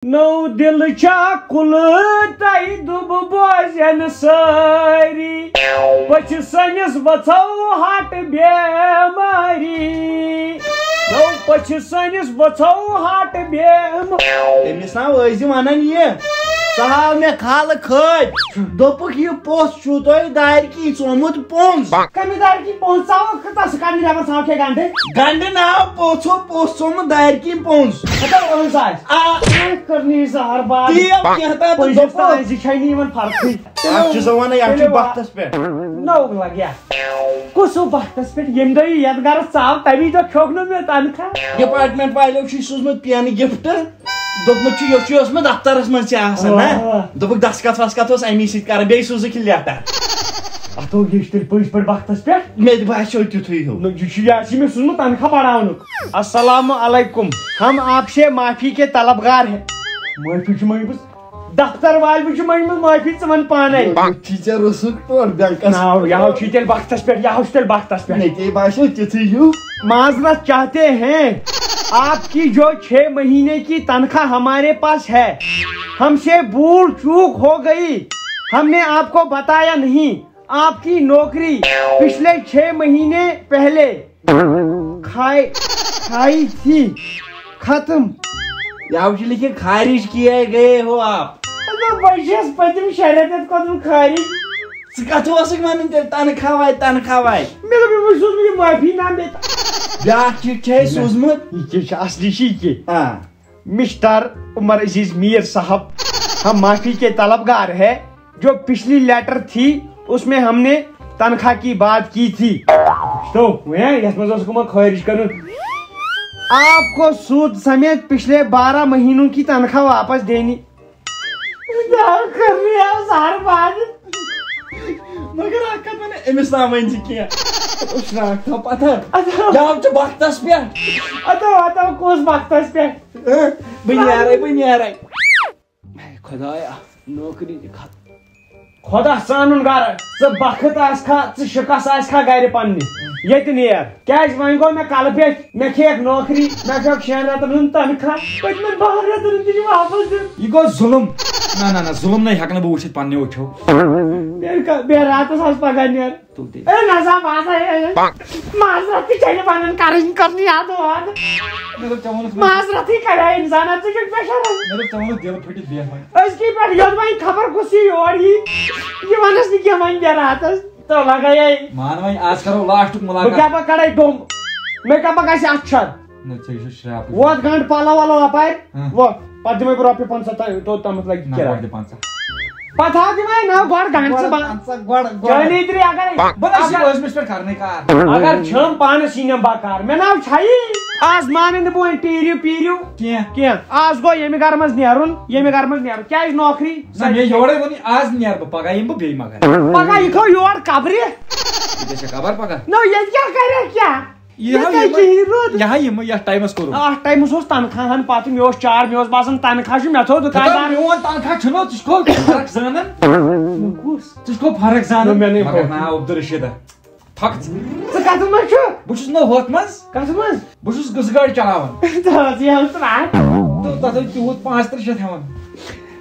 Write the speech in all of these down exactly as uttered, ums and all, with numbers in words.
نو دِل چھا کُلہٕ تۄہہِ دُبہٕ بوزن سٲری، پٔژھِ سٲنِس وَژھو ہٹ بیمٲری۔ نو پٔژھِ سٲنِس وَژھو ہٹ بیمٲری۔ تٔمِس ناو ٲسۍ زِ وَنان یہِ، سُہ ہاو مےٚ کھالہٕ کھٲلۍ۔ دوٚپُکھ، "یہِ پوٚژھ چھُو تۄہہِ دارِ کِنۍ ژومُت پوٚنٛز۔" کَمہِ دارِ کِنۍ پوٚنٛز ژاوُکھ؟ ژٕ ژٕ کَر نہٕ نٮ۪بر، ژاو کھے گنٛڈٕ۔ گنٛڈٕ ناو پوٚژھ، ہُہ پوٚژھ ژومُت دارِ کِنۍ پوٚنٛز۔ مطلب، پوٚنٛز آسہِ۔ آ۔ کیٛاہ کٔرنی زہر باد؟ تیٖل کینٛہہ تام تہٕ پٔزِس دوٚپُکھ۔ تہٕ أزِچ چھَے نہٕ یِوان فرقٕے۔ اَتھ چھُ زَن وَنان، یہِ ہا چھُ تیٚلہِ وا-، بَختَس پٮ۪ٹھ۔ نو لَگہِ ہا۔ کُس ہیوٗ بَختَس پٮ۪ٹھ؟ ییٚمہِ دۄہ یہِ یَتھ گَرَس ژاو، تَمی دۄہ کھیوٚکھ نہٕ مےٚ تَنخواہ۔ ڈپارٹمنٹ والیو چھُے سوٗزمُت پینہٕ gift۔ دوٚپمُت چھُ، یہِ چھُ اوسمُت دفترس منٛز ژےٚ آسان، نا؟ آ۔ دوٚپُکھ، دستخط وسخط اوس اَمی سۭتۍ کران، بیٚیہِ سوٗزُکھ یہِ letter۔ اَتھ اوس یہِ چھُ تیٚلہِ پٔزۍ پٲٹھۍ بختس پٮ۪ٹھ۔ مےٚ تہِ باسیو تیُتھُے ہیوٗ۔ نہ، یہِ چھُ، یہِ آسہِ مےٚ سوٗزمُت تنخواہ بڑاونُک۔ السلام علیکم، ہم آپ سے معافی کے طلبگار ہیں۔ معٲفی چھِ منٛگمٕژ، دفتر والہِ چھِ منٛگمٕژ معٲفی، ژٕ وَن پانے۔ یُتھ چھُے ژےٚ روٚسُک ٹوٹھ بینکس۔ ناو، یہِ ہاو چھُے تیٚلہِ بختس پٮ۪ٹھ، یہِ ہاو چھُ تیٚلہِ بختس پٮ۪ٹھ۔ مےٚ تے باسیو تیُتھُے ہیوٗ۔ معذرت چاہتے ہیں، آپ کی جو چھ مہینے کی تنخواہ ہمارے پاس ہے، ہم سے بھول چوک ہو گئی، ہم نے آپ کو بتایا نہیں۔ آپ کی نوکری پچھلے چھ مہینے پہلے کھائی، کھائی تھی، ختم۔ یاو چھُ لیکھِتھ، خارج کیے گئے ہو آپ۔ مطلب، بہٕ چھَس پٔتِم شےٚ رٮ۪تھ یَتھ کوٚرمُت خارج۔ ژٕ کَتھ اوسُکھ وَنان تیٚلہِ، تنخواہ واتہِ، تنخواہ واتہِ؟ مےٚ دوٚپ، أمِس سوٗز مےٚ یہِ معٲفی نامہٕ۔ بیٛاکھ چِٹھۍ چھےٚ اَسہِ سوٗزمُت۔ یہِ کیٛاہ چھُ اصلی چھُ یہِ کیٛاہ؟ آ۔ مسٹر عمر عزیز میر صاحب، ہم معافی کے طلبگار ہے، جو پچھلی لیٹر تھی، اس میں ہم نے تنخواہ کی بات کی تھی۔ تو، وۄنۍ یَتھ منٛز اوس گوٚمُت خٲرج کَرُن۔ آپ کو سود سمیت پچھلے بارہ مہینوں کی تنخواہ واپس دینی۔ کیٛاہ کٔر مےٚ یَتھ سر باد؟ مگر اکھ کتھ وَنہٕ، أمِس نہ ؤنۍ زِ کینٛہہ۔ أسۍ چھِ راکھ تھاو پتہ۔ اَدٕ۔ جاو چھُ بختس پٮ۪ٹھ۔ اَدٕ، اَدٕ، کُس بختس پٮ۪ٹھ؟ ہہ؟ بہٕ نیرے، بہٕ نیرے۔ اے خۄدایا، نوکری تہِ ختم۔ خۄدا ژانُن گرٕ، ژٕ بخت آسکھا، ژٕ شِکس آسکھا گرِ پننہِ، ییٚتہِ نیر۔ کیٛازِ وۄنۍ گوٚو مےٚ کلہٕ پٮ۪ٹھ، مےٚ کھیٚیَکھ نوکری، مےٚ کھیوٚکھ شٮ۪ن رٮ۪تن ہُنٛد تنخواہ، پٔتمٮ۪ن بَہَن رٮ۪تن ہُنٛد تہِ چھُ واپس دیُن۔ یہِ گوٚو ظُلُم۔ نہ، نہ، نہ، ظُلُم نَے ہٮ۪کہٕ نہٕ بہٕ وٕچھِتھ پننیو أچھو۔ بیٚیہِ کا-، بیٚیہِ راتس آس پگاہ نیر۔ تُل تیٚلہِ۔ اے نہ سا، بہٕ ہسا، اے، معذرت تہِ چھےٚ نہٕ پنٕنۍ کرٕنۍ، کرنی یاد واد۔ مےٚ دوٚپ ژےٚ ووٚنُتھ مےٚ۔ معذرتٕے کرے انسان، ژٕ چھُکھ بے شرم۔ مےٚ دوٚپ ژےٚ ووٚنُتھ دِل پھٔٹِتھ بیٚہہ وۄنۍ۔ أزکی پٮ۪ٹھ یوٚت وۄنۍ خبر کُس یی یور یی، یہِ ونس نہٕ کینٛہہ وۄنۍ بیٚیہِ راتس۔ تہٕ لگے۔ مان وۄنۍ، آز کرو لاسٹُک بہٕ مُلاقات۔ کیٛاہ پتہٕ کڑے ڈوٚم؟ مےٚ کیٛاہ پتہٕ گژھِ اَتھ چھَر؟ نہ، ژےٚ چھُ شرٛاپہٕ۔ ووت گنٛڈ پلو ولو اپارِ۔ ہاں۔ ووت۔ پتہٕ دِمے بہٕ رۄپیہِ پنٛژاہ تۄہہِ، توٚت تامَتھ لگہِ نہ، کِراے۔ گۄڈٕ دِ پنٛژاہ۔ پتہٕ ہا دِمے نہ، گۄڈٕ گنٛڈ ژٕ پنٛژاہ، گۄڈٕ، گۄڈٕ۔ چٲنی ترٛےٚ اگر۔ بہٕ نہ چھُس اگر، ٲسمِس پٮ۪ٹھ کرنٕے کار۔ اگر چھَم پانَس یی نہ بکار، مےٚ نہ چھَیی۔ آز مانہٕ نہٕ بہٕ وۄنۍ ٹیٖرِو پیٖرِو۔ کینٛہہ۔ کینٛہہ۔ آز گوٚو ییٚمہِ گرٕ منٛز نیرُن، ییٚمہِ گرٕ منٛز نیرُن۔ کیٛازِ نوکری؟ نہ، مےٚ یورے ووٚن، آز نیرٕ بہٕ، پگاہ یِمہٕ بہٕ بیٚیہِ مگر۔ پگاہ یہِ تھوٚو یور قبرِ۔ یہِ گژھِ قبر پگاہ؟ نہ، ییٚتہِ کیٛاہ کرِ کیٛاہ؟ یہِ یہِ ہا کَتہِ یِمہٕ، چھِ یہِ روٗد؟ یہِ ہا یِمہٕ یَتھ ٹایمَس کوٚرُکھ۔ اَتھ ٹایمَس اوس تنخواہَن پَتہٕ، مےٚ اوس چار، مےٚ اوس باسان تنخواہ چھُ، مےٚ تھوٚو ہتا، دُکاندار۔ میون تنخواہ چھُنہٕ، ژٕ چھُکھ فرق زانان۔ نہ کُس؟ ژٕ چھُکھ فرق زانان۔ نہ، مےٚ نَے مگر ہوٚو۔ ناو عبدالرشیٖد۔ تھۄکھ ژٕ۔ ژٕ کَتھ منٛز چھُکھ؟ بہٕ چھُس نہٕ ہوٚتھ منٛز۔ کَتھ منٛز؟ بہٕ چھُس گٔژھٕ گاڑِ چلاوان۔ ژٕ حظ یہِ حظ ترٛٹھ۔ تہٕ تَتھ حظ تیوٗت پانٛژھ تٕرٛہ شَتھ ہٮ۪وان۔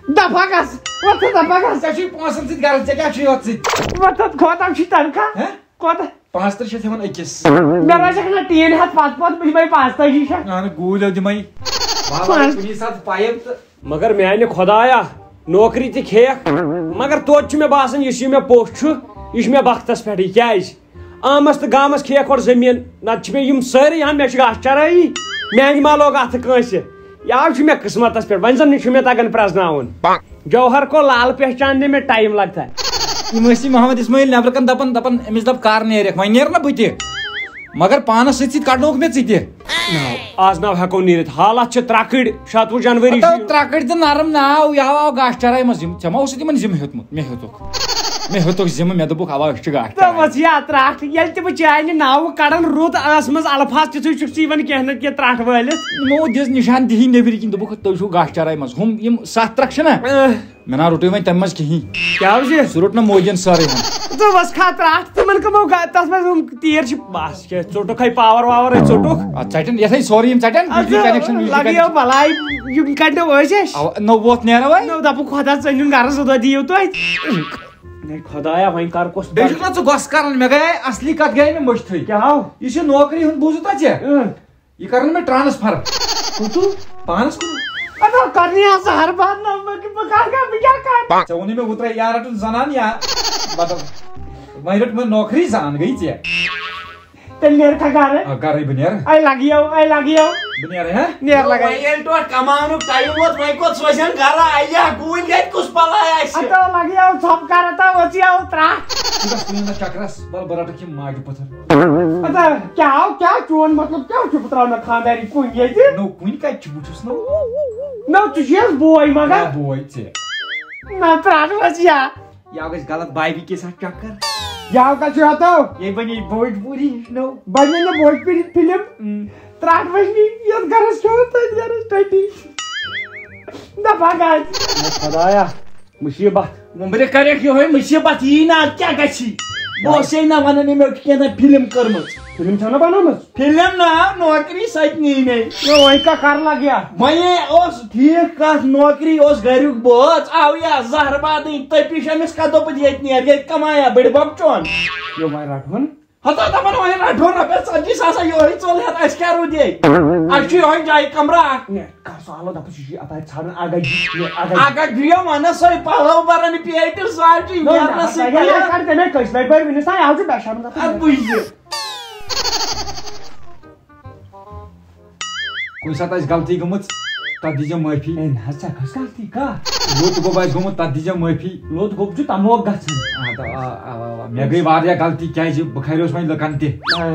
دَپھا گژھ، وۄتھ ژٕ دَپھا گژھ۔ ژےٚ چھُے پونٛسَن سۭتۍ غرض، ژےٚ کیٛاہ چھُے یوت سۭتۍ؟ وۄتھ تَتھ کوتاہ چھُے تنخواہ؟ ہہ؟ کوتاہ؟ پانٛژھ تٕرٛہ شَتھ ہٮ۪وان أکِس۔ مےٚ روزٮ۪کھ نہ ٹیٖن ہٮ۪تھ پَتہٕ پَتہٕ، بہٕ دِمَے پانٛژتٲجی شَتھ۔ اَہَن، گوٗلۍ حظ دِمَے۔ وَلہٕ پانٛژھ۔ کُنی ساتہٕ پایِپ تہٕ۔ مگر میانہِ خۄدایا، نوکری تہِ کھیٚیَکھ، مگر توتہِ چھُ مےٚ باسان، یُس یہِ مےٚ پوٚژھ چھُ، یہِ چھُ مےٚ بختس پٮ۪ٹھٕے۔ کیٛازِ؟ آمس تہٕ گامس کھیٚیَکھ ہورٕ زٔمیٖن، نتہٕ چھِ مےٚ یِم سٲری ہن، مےٚ چھِ گاسہٕ چرٲیی، میانہِ ما لوگ اتھٕ کٲنٛسہِ۔ یہِ آو چھُ مےٚ قٕسمتس پٮ۪ٹھ، وۄنۍ زن نہٕ چھُ مےٚ تگان پرٛزناوُن۔ جوہر کو لال پہچاننے میں ٹائم لگتا ہے۔ یِم ٲسۍ محمد اسماعیل نٮ۪برٕ کنہِ دپان، دپان، أمِس دپ، کر نیرکھ؟ وۄنۍ نیر نہ بہٕ تہِ، مگر پانس سۭتۍ سۭتۍ کڑنووُکھ مےٚ ژٕ تہِ۔ ناو۔ آز ناو ہٮ۪کو نیٖرِتھ۔ حالات چھِ ترٛکٕڑۍ، شاتوُہ جنؤری چھُ۔ ہتو ترٛکٕڑۍ تہٕ نرم ناو، یہِ ہا آو گاسہٕ چرایہِ منٛز۔ یِم، ژےٚ ما اوسُتھ یِمن ذِمہٕ ہیوٚتمُت؟ مےٚ ہیوٚتُکھ۔ مےٚ ہیوٚتُکھ ذِمہٕ، مےٚ دوٚپُکھ، اوا، أسۍ چھِ گاسہٕ چرایہِ۔ ژےٚ ٲس یا ترٛٹھ، ییٚلہِ تہِ بہٕ چانہِ ناوٕ کڑان رُت ٲس منٛز الفاظ، تیُتھُے چھُکھ ژٕ یِوان کینٛہہ نتہٕ کینٛہہ ترٛٹھ وٲلِتھ۔ یِمو دِژ نِشان دِہی نیٚبرِ کِنۍ، دوٚپُکھ، تُہۍ چھِو گاسہٕ چرایہِ منٛز۔ ہُم، یِم ستھ ترٛکھ چھِنہ، اہ۔ مےٚ نا روٚٹُے وۄنۍ تَمہِ منٛز کِہیٖنۍ۔ کیٛاہ حظ یہِ؟ سُہ روٚٹ نہٕ مودیَن سٲرٕے ہن۔ ژٕ وَس کھا ترٛٹھ، تِمن کَمو گا-، تَتھ منٛز یِم تیٖر چھِ، بَس کیٛاہ، ژوٚٹُکھ ہے پاور واور ہے ژوٚٹُکھ۔ آ، ژَٹن، یَتھ ہے سورُے یِم ژَٹن، اَدٕ بجلی connection، بجلی لَگہِ یو connection۔ بَلاے، یِم کَڑنو أسۍ اَسہِ۔ اَوا، نو ووت نیرو ہے۔ نو دَپُکھ خۄدا ژٔنِدُن گَرَس زٕ دۄہ دِیِو تُہۍ۔ ہے خۄدایا، وۄنۍ کَر کُس بیٚیہِ چھُکھ نا ژٕ گۄسہٕ کَران، مےٚ گٔیے اَصلی کَتھ گٔیے مےٚ مٔشتھٕے۔ کیٛاہ ہاو؟ یہِ چھِ نوکری ہُنٛد، بوٗزُتھ ژےٚ؟ اۭں۔ یہِ کَرَن مےٚ transfer۔ کوٚتُو؟ پانَس کُن۔ اَدٕ کَرنی آسہٕ ہر بار نہ، بہٕ، بہٕ کَر کَرٕ، بہٕ کیٛاہ کَرٕ؟ ژےٚ ووٚنُے مےٚ اوترَے یا رَٹُن زَنان یا بدل۔ وۄنۍ رٔٹ مےٚ نوکری، زان گٔے ژےٚ۔ تیٚلہِ نیرٕ کھا گَرٕ؟ آ، گَرَے بہٕ نیرٕ۔ اَے لَگیو، اَے لَگیو۔ بہٕ نیرٕ، ہا؟ نیر لَگَے۔ وۄنۍ ییٚلہِ ٹوٹھ کَماونُک time ووت، وۄنۍ کوٚت سوزن گَرٕ؟ اَیہِ ہا گوٗلۍ گَرِ کُس بَلاے آسہِ؟ اَتو لَگیو ژھۄپہٕ کَرٕ تہٕ ؤژیو ترٛٹھ۔ ژٕ گژھ کُنہِ اَندٕ چَکرَس، بَل بہٕ رَٹَکھ یہِ ماجہِ پَتھر۔ ادا کیا ہو، کیا چون مطلب کیا چھُ؟ بہٕ تراوٕ نہٕ خانداری کُنہِ ییٚتہِ۔ نو کُنہِ کتہِ چھُ؟ بہٕ چھُس نو۔ نو ژٕ چھُ یَس بوے مگر۔ آ، بوے ژےٚ۔ نہ ترٛٹھ وَس یا۔ یا گژھِ غلط بایبی کے ساتھ چکر۔ یا کتھ چھُ ہتو؟ یے بنے بوجپوری ہیٚچھنو۔ بنے نہٕ بوجپوری فلم۔ اۭں۔ ترٛٹھ وَس نی یَتھ گرس کھیوٚو تٔتھۍ گرس ٹٹی۔ دفعہ گژھ۔ اے خدایا۔ مصیبت۔ وۄنۍ بہٕ کَرٮ۪کھ یِہوٚے مُصیٖبت، یی نہٕ اَدٕ کیٛاہ گژھی؟ بہٕ اوسَے نہ وَنان، أمۍ چھِ کینٛہہ تام فِلم کٔرمٕژ۔ فِلم چھَنہ بنٲومٕژ؟ فِلم نہ، نوکری سۄ تہِ نی مےٚ۔ نہ، وۄنۍ کَتھ کَر لَگہِ یا؟ وۄنۍ اوس ٹھیٖک کَتھ، نوکری اوس گَریُک بٲژ، آو یا زہر بادٕنۍ، تٔپی چھِ أمِس کَتھ دوٚپُتھ ییٚتہِ نیر، ییٚتہِ کَمایا بٕڈِ بَب چون۔ یہِ وۄنۍ رَٹہون۔ ہتا دپان وۄنۍ رٹہو رۄپیس ژتجی ساس یورے ژوٚل ہٮ۪تھ، اسہِ کیٛاہ روٗد یے؟ اسہِ چھُ یِہوٚے جایہِ کمرٕ اکھ۔ نیر کر سُہ آلو دپُس یہِ چھُ یہِ اتھ آسہِ ژھانڈان اگہ جی، نیر اگہ جی۔ اگہ جی ونس سۄے پلو بران پیٹہِ سۄ چھِ نہ، نہ، نیرنس سۭتۍ نہ، نہ، پلو۔ کر تمے کٲنٛسہِ لٹہِ بٔرۍ ؤنِس تام، یہِ حظ چھُ بے شرم گژھان۔ ادٕ بوٗزِ۔ کُنہِ ساتہٕ آسہِ غلطی گٔمٕژ، تَتھ دیٖزیو معٲفی۔ ہے نہ حظ، ژےٚ کۄس غلطی کَتھ؟ لوٚت گوٚب آسہِ گوٚمُت، تَتھ دیٖزیو معٲفی۔ لوٚت گوٚب چھُ تَموکھ گژھان۔ آ، تہٕ آ، آ، آ، آ، مےٚ گٔے واریاہ غلطی، کیٛازِ بہٕ کھریوس وۄنۍ لُکَن تہِ۔ آ۔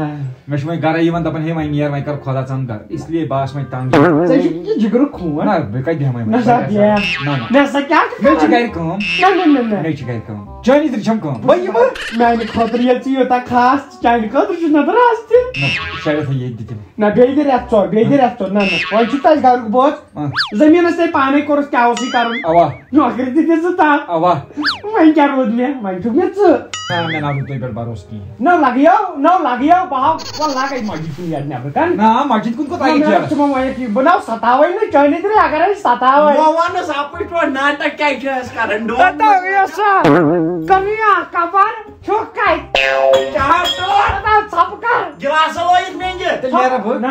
مےٚ چھُ وۄنۍ گَرَے یِوان دَپان، "ہے، وۄنۍ نیر، وۄنۍ کَر خۄدا ژَن گَرٕ۔" اس لیے بہٕ آس وۄنۍ تنٛگ۔ ژےٚ چھُ یہِ جِگرُک خوٗن۔ نہ، بہٕ کَتہِ بیٚہمَے وۄنۍ؟ نہ سا، بہٕ کَتہِ بیٚہمہٕ؟ نہ، نہ۔ نہ سا، کیٛاہ چھُکھ مےٚ چھِ کَران؟ گَرِ کٲم۔ نہ، نہ، نہ، نہ۔ مےٚ چھِ گَرِ کٲم۔ چٲنِس رِشَم کٲم۔ بہٕ یِمہٕ۔ میٛانہِ خٲطرٕ ییٚلہِ ژٕ یوٗتاہ خاص، چانہِ خٲطرٕ چھُس نہ بہٕ راز تہِ۔ نہ، شاید تھٲے ییٚتہِ دِتِم۔ نہ، بیٚیہِ دِ رٮ۪تھ ژور، بیٚیہِ دِ رٮ۪تھ ژور۔ نہ، نہ، وۄنۍ چھُ تۄہہِ گَرُک بوز۔ آ۔ زٔمیٖنَس تۄہہِ پانَے کوٚرُس، کیٛاہ اوسُے کَرُن؟ اَوا۔ نوکری تہِ دِژٕس تَتھ۔ اَوا۔ وۄنۍ کیٛاہ روٗد مےٚ؟ وۄنۍ چھُکھ مےٚ ژٕ۔ نہ، مےٚ نہ روٗد تۄہہِ پٮ۪ٹھ بھروسہٕ کِہیٖنۍ۔ نہ، لَگیو، نہ، لَگیو، بہٕ ہاو، وۄنۍ لَگے مسجد کُن یَتھ نٮ۪برٕ کَن۔ نہ، مسجد کُن کوٚت نہ، آیہِ مےٚ یَتھ؟ چھُ وۄنۍ یَتھ یہِ، بہٕ نہ سَتاوَے نہٕ چٲنِس رے، اَگَرے سَتاوَے۔ وۄنۍ وَن نہٕ سا اَپُز پٲٹھۍ، ناٹک کیٛازِ چھِ أسۍ کَران؟ ڈون۔ اَتھ آو یہِ سا، کَنیا کَبر۔ چھُکھ کَتہِ؟ چاہ ٹوٹھ۔ پتہٕ آو ژھۄپہٕ کر۔ گِلاسہٕ لٲیِتھ مینٛجہِ۔ تیٚلہِ نیرٕ بہٕ۔ نہ۔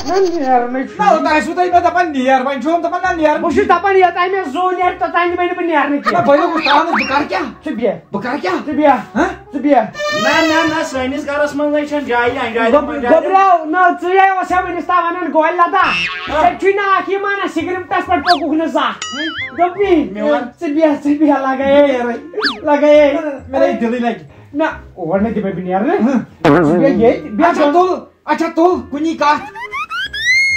نہ، نیرنٕے چھُ۔ نہ، اوٚتام ٲسوٕ تُہۍ مےٚ دَپان نیر، وۄنۍ چھُو دَپان نہ نیر۔ بہٕ چھُس دَپان یوٚتام مےٚ زُو نیرِ، توٚتام دِمے نہٕ بہٕ نیرنہٕ نہ، کینٛہہ۔ بہٕ نیوٗس پانَس، بہٕ کَرٕ کیٛاہ؟ ژٕ بیٚہہ۔ بہٕ کَرٕ کیٛاہ؟ ژٕ بیٚہہ۔ ہہ؟ ژٕ بیٚہہ۔ نہ، نہ، نہ، سٲنِس گَرَس منٛز نَے چھَنہٕ جایہِ، اَنہِ جایہِ گوٚب-، دَپان جایہِ۔ گوٚبریو، نہ، ژٕے اوسے وٕنِس تام وَنان گۄلہِ لَدا۔ ہہ۔ تیٚلہِ چھُے نہٕ اَکھ یہِ مانان، سِگریٹَس پٮ۪ٹھ پوٚکُکھ نہٕ زانٛہہ۔ دوٚپمَے۔ مےٚ وَن۔ ژٕ بیٚہہ، ژٕ بیٚہہ، لَگَے، لَگَے۔ مےٚ لَگہِ دِلٕے لَگہِ۔ نہ، اور نہٕ دِمے بہٕ نیرنہٕ۔ ہہ۔ ژٕ بیٚہہ ییٚتہِ، بیٚہہ اچھا، ژٕ۔ تُل، اچھا، تُل، کُنی کَتھ۔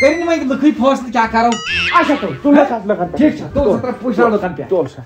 کٔرِنۍ وۄنۍ لُکھٕے فٲصلہٕ، کیٛاہ کَرو؟ اچھا، تُل، تُل، ہہ؟ لُکَن پٮ۪ٹھ۔ ٹھیٖک چھا، تُل، ژٕ ترٛاو پُشراو لُکَن پٮ۪ٹھ۔ تُل سا۔